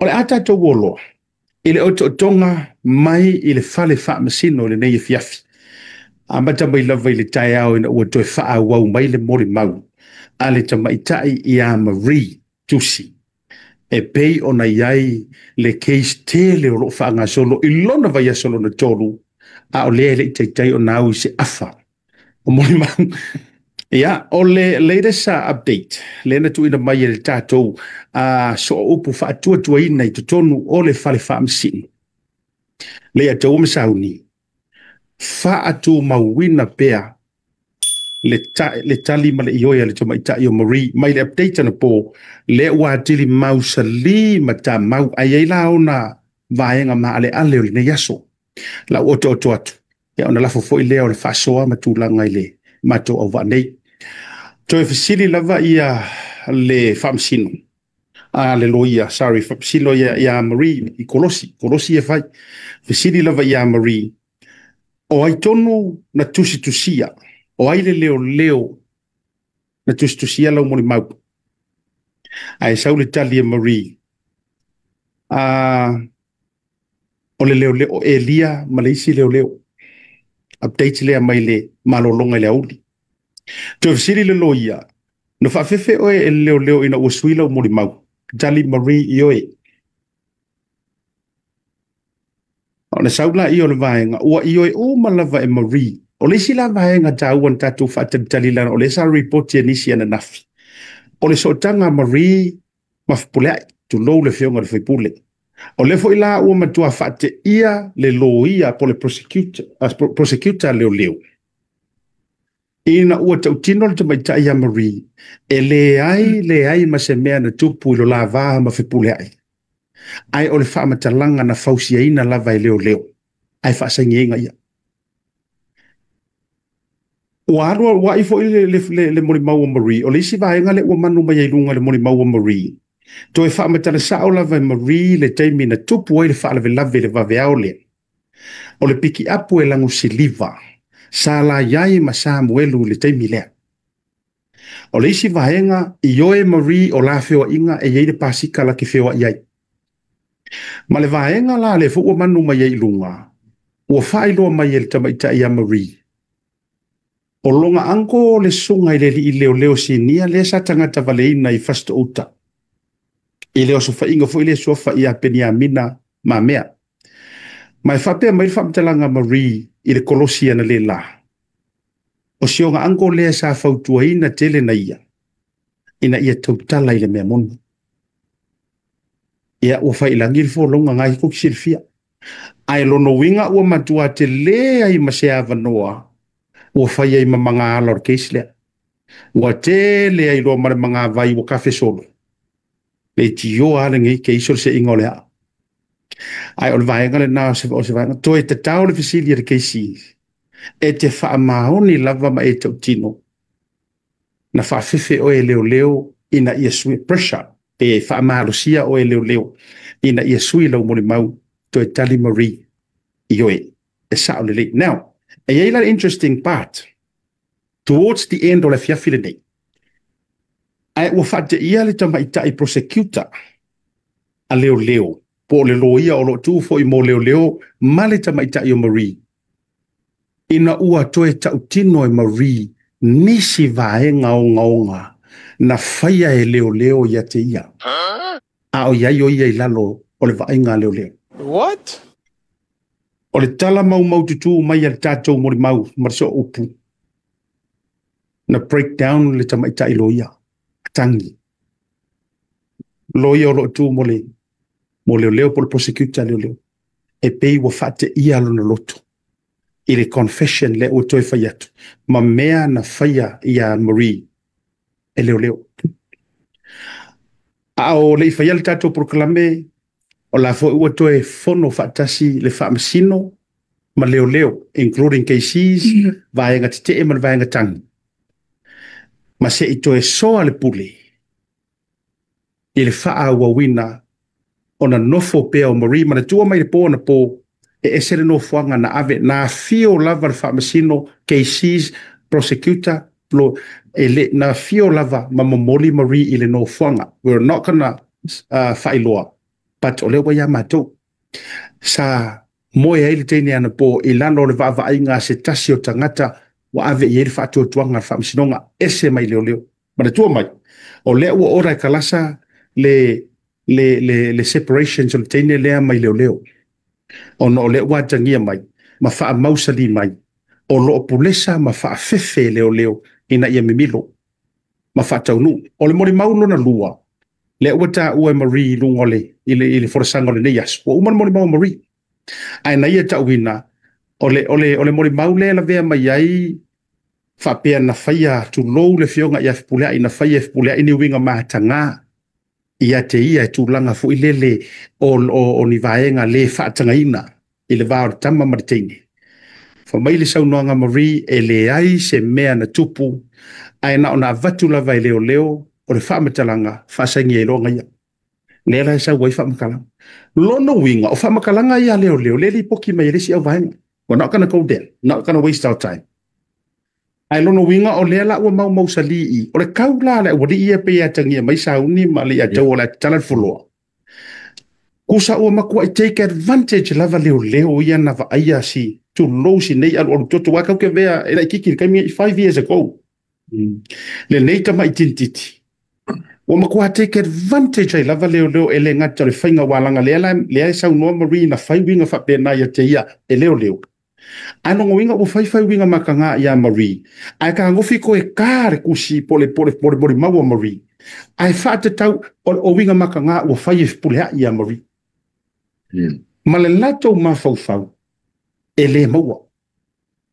O le a tatou o loa i le otootoga mai i le fale faamasino i lenei afiafi. Amata mai lava i le taeao ina ua toe faaauau mai le molimau a le tamaitai ia Marie Tusi e pei ona i ai le case tele o lo o faagasolo i lona vaiaso lona tolu, a o lea e le i taitai ona au i se afa o molimau. Ia, o le latest update lea na tuuina mai e le tatou sooupu faatuatuaina i totonu o le fale faamasino, Leiataua ma Sauni, faatumauina pea le tali ma le ioe a le tamaitai o Marie mai le update anapo, lea ua atili mausali ma tamau, ae i ai la ona vaega maaleale o lenei aso. Lau otooto atu, ia ona lafo foi lea o le faasoa ma tulaga i le matou auvaa nei. Toe fesili lava ia le faamasino, a le loia, sorry, faamasino ia Marie i Kolosi, Kolosi e fai. Fesili lava ia Marie, o ai tonu na tusitusia, o ai le leoleo na tusitusia lau molimau? Ae sau le tali e Marie, o le leoleo o Elia ma le isi leoleo. Update lea mai le malologa i le aoauli. Toe fesili le loia, na faafefe oe e le leoleo ina ua sui lau molimau? Tali Marie, ioe. Ona sau laia o le vaega, ua ioe uma lava e Marie. O le isi la vaega taua na tatou faatalitali lana, o lea sa report e nisi ananafi. O le sootaga a Marie ma Fepuleai, tulou le afioga i le faipule. O lea foi la ua matua faateia le loia po le prosecutor, prosecutor leoleo. Ina ua tautino le tamaitai ia Marie, e leai leai ma se mea na tupu i lo la va ma Fepuleai. Ae o le faamatalaga na fausiaina lava e leoleo, ae faasagiega ia. Ua alu ua ai foi le molimau o Marie, o le isi vaega lea ua manu mai ai luga le molimau o Marie. Toe faamatala sao lava e Marie le taimi na tupu ai le faalavelave i le vaveao lea. O le pikiapu e lagosiliva, sa la i ai ma Samuelu i le taimi lea. O le isi vaega, ioe Marie o la feoaiga e i ai le pasika la ke feoai ai. Ma le vaega la lea foi ua manu mai ai i luga, ua faailoa mai e le tamaitai ia Marie, o lona uncle le susuga i le alii leoleo sinia lea sa tagata valeina i Fasitoo-uta. I le osofaiga foi lea suafa ia Peniamina Mamea. Ma e faapea mai le faamatalaga a Marie i le kolosi analeila. O si ona uncle lea sa fautuaina tele na ia, ina ia tautala i le mea moni. Ia, ua faiilagi le folauga ngai kou silafia. Ae lona uiga ua matua tele ai ma se avanoa ua fai ai ma magaala o le case lea. Ua tele ai loa ma le magavai ua kafe solo. Le tioa lava lenei case o le seiga o le aa. Ae o le vaega lena o se vaega. Toe tatao le fesili a le KC. E te faamaoni lava ma e tautino. Na faafefe oe e leoleo ina ia sui pressure. Pe faamalosia oe e leoleo ina ia sui lau molimau. Toe tali Marie, ioe. E sao lelei. Now, e i ai la interesting part. Towards the end o le afiafi lenei. Ae ua faateia le tamaitai prosecutor a leoleo, po o le loia o lo o tu foi mo leoleo ma le tamaitai o Marie. Ina ua toe tautino e Marie nisi vaega ogaoga na faia e leoleo ia te ia. A o i ai o ia i lalo o le vaaiga a leoleo. What? O le tala maumaututu mai a le tatou molimau ma le sooupu, na break down le tamaitai loia, tangi. Loia o lo o tu mo le mo leoleo po le prosecutor leoleo. E pei ua faateia lona loto i le confession lea ua toe fai atu ma mea na faia ia Marie e leoleo. A o le i faia le tatou polokalame, o la foi ua toe fono faatasi le faamasino ma leoleo, including KCs, vaega tetee ma le vaega tagi. Ma se i toe soa le pule i le faaauauina ona nofo pea o Marie. Manatua mai le po ona po, e ese le nofoaga na ave, na afio lava le faamasino, KCs, prosecutor, Lo, e le, na afio lava ma momoli Marie i le nofoaga. We're not gonna faailoa, but o lea ua ia matou. Sa moe ai le teine anapo i lalo o le vaavaaiga a se tasi o tagata ua ave i ai le faatuatuaga a le faamasinoga, ese mai leoleo. Manatua mai, o lea ua order e Kalasa le separations o le teine lea mai leoleo, ona o lea ua atagia mai ma faamausali mai o lo o pulesa ma faafefe e leoleo ina ia mimilo ma faataunuu. O le molimau lona lua, lea ua taua e Marie i luga o le, i le folasaga o lenei aso, ua uma le molimau a Marie. Ae na ia tauina, o le molimau lea e lavea mai ai faapea na faia, tulou le afioga ia Fepuleai, na faia e Fepuleai ni uiga mataga ia te ia e tulaga foi lele o ni vaega le faatagaina i le va o le tama ma le teine. Fai mai le saunoaga Marie e leai se mea na tupu, ae na ona avatu lava e leoleo o le faamatalaga faasaini ai loa ia. Lea la e sau ai faamatalaga. Lona uiga, o faamatalaga ia a leoleo, le lipoti mai e le isi auvaega. We're not gonna go there, not gonna waste our time. Ae lona uiga o lea la ua maumausali i, o le kau la le aualii ia pei e atagia mai sauni ma le iatau o le tatala le fuloa. Kusa ua matuai take advantage lava leoleo ia na vaaia si tulou si nei alualu toto wa kau ke vea e laitiiti i le taimi 5 years ago. Lenei tamai tinititi. Ua matua take advantage ai lava leoleo e le gata o le faiga ua lea la lea e saunoa Marie na fai uiga faapena ia te ia e leoleo. Ae lona uiga ua faifai uiga mataga ia Marie. Ae tagofi koe ta le tusi po le molimau a Marie. Ae faatatau o uiga mataga ua fai e Fepuleai ia Marie. Ma le latou mafaufau e le maua.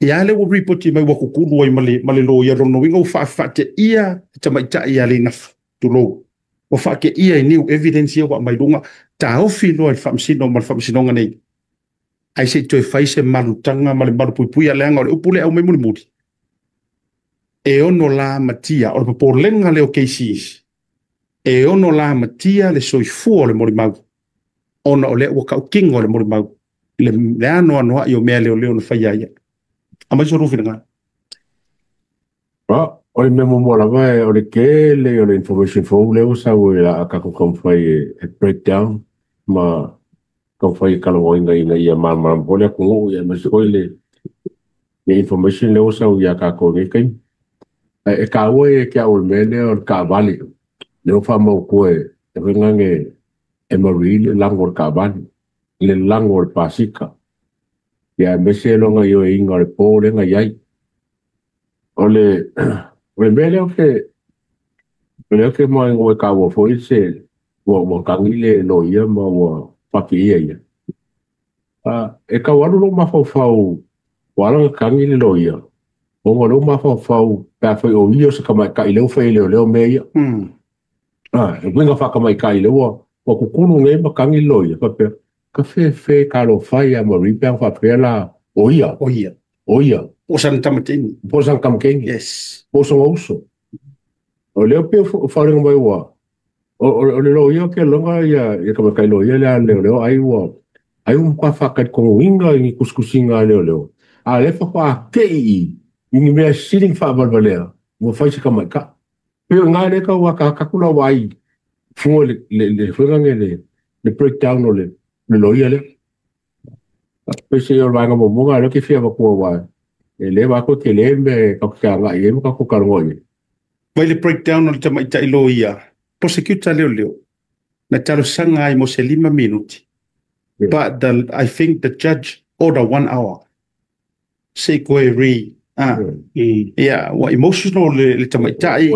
Ia le ua ripoti mai ua kukulu ai ma le loia, lona uiga ua faafaateia le tamaitai ia Leinafa, tulou. Ua faateia i new evidence ia ua aumai luga, taofi loa i le faamasino ma le faamasinoga nei. Ae se i toe fai se malutaga ma le malupuipuia leaga o le upu lea aumai mulimuli. E ono lamatia, o le popolega lea o cases, e ono lamatia le soifua o le molimau, ona o lea ua tautino le molimau, le anoanoai o mea leoleo na faia ia. Aumai so lua finagalo. Ah, o le mea muamua lava o le tele o le information fou lea ua sau e a tatou taumafai e break down ma taumafai e talanoaina ina ia malamalama foi le atunuu, aemaise foi le information lea ua sau ia tatou i lenei taimi. Ae e taua ia te au o le mea lea o le taavale, lea ua faamautua e foi nane e Marie le lago o le taavale, le lago o le pasika, ia aemaise lona ioeina o le po lea na i ai. O le mea lea o lea ke mai ua taua foi se ua tagi le loia ma ua faapiia ia. Ah, e tau alu lou mafaufau ua ala ona tagi le loia, ona o lou mafaufau pe afai o ia o se tamaitai lea ua fai e leoleo mea ia. Ah, e uiga faatamaitai lea ua kukulu nei ma tagi le loia faapea, ka fefe talofa ia Marie pe ana faapea la o ia. O ia. O ia. Po o sana tamateini. Po o sana tamateini. Po o sona uso. O lea pei o faaoliga mai ua o le loia ke loga ia tamaitai loia lea a leoleo ai ua matua faatalitonu i ni tusitusiga a leoleo. A lea faatoa tei i ni mea sili ona faavalevalea ua fai se tamaitai. Pei o ina lea tau ataata atu lau vaai fua le foi lea le breakdown o le loia lea. Pei se o le vaega muamua lea ke fia avatua aua e le vaai atu e tele mea e tatou te agai i ai ma tatou talanoa i ai. Mai le breakdown o le tamaitai loia, prosecutor leoleo, na talosaga ai mo se 5 minuti. But I think the judge order one hour. Se i koe re. Ah, yeah, ua emotional le tamaitai,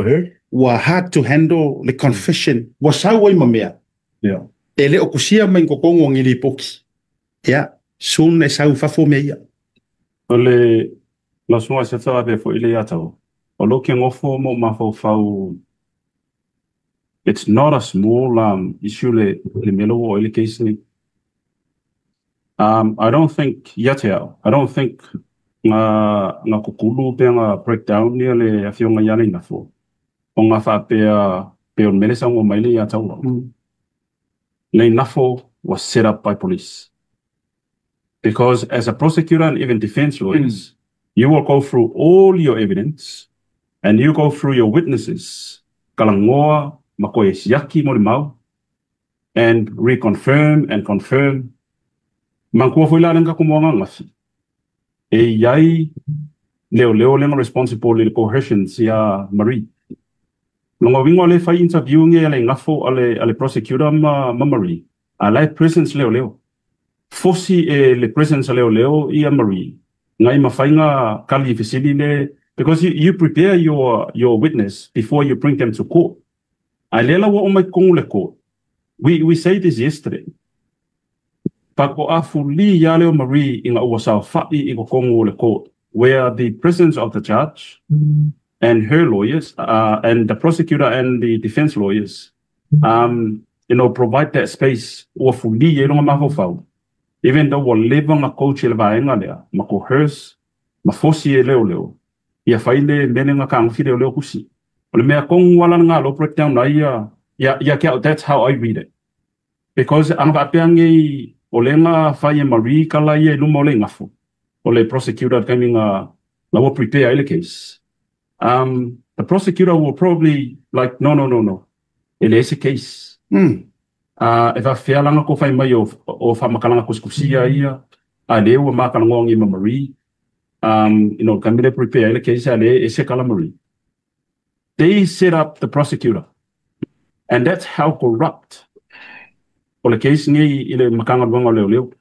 ua hard to handle le confession, ua sau ai ma mea. E le o kusia mai totonu o ni lipoti. Yeah, soon e sau fafo mea ia. O le lausuga se faapea foi le ia tau. O lo ke ngofo mo mafaufau, it's not a small issue le mea o le case ni. I don't think ia te au. I don't think nga kukulu pe nga breakdown ni le afioga ia le nafo. O nga faapea pe o mele sa mai le ia tau. Le nafo was set up by police. Because as a prosecutor and even defense lawyers, you will go through all your evidence. And you go through your witnesses, kalagoa ma koe siaki mo le mau, and reconfirm and confirm. Manatua foi la lenga ko moanga ngafi. E iai leoleo lenga responsible i le coercion sia Marie. Longa wingo le fai interview nge ale ngafo ale prosecutor ma Marie. A lai presence leoleo. Fosi e le presence leoleo ia Marie. Ngai mafainga kali fesili le because you prepare your witness before you bring them to court. A lela wa o mai kongu le court. We say this yesterday. Pa ko afu li ia leo Marie inga ua sao fa'i i ko kongu le court where the presence of the judge and her lawyers and the prosecutor and the defense lawyers provide that space ua fuli e longa mafaufau even though ua leva nga coach le vaega lea ma coerce ma fosi e leo leo ia fai le mele nga kagofi leo leo kusi o le mea kongu ala nga lo breakdown na ia ia ia kia. That's how I read it, because anga faapea ngei o lenga fai e Marie kala ia i luma o le gafo o le prosecutor taimi nga la ua prepare ai le case. The prosecutor will probably like, "No, no, no, no, e le ese case." E faafefea laga ko fai mai o faamakalaga kusikusia ia a le ua makalagoagi ma Marie taimi le prepare ai le case a le ese kala Marie. They set up the prosecutor, and that's how corrupt o le case nei i le makagaluega o leoleo.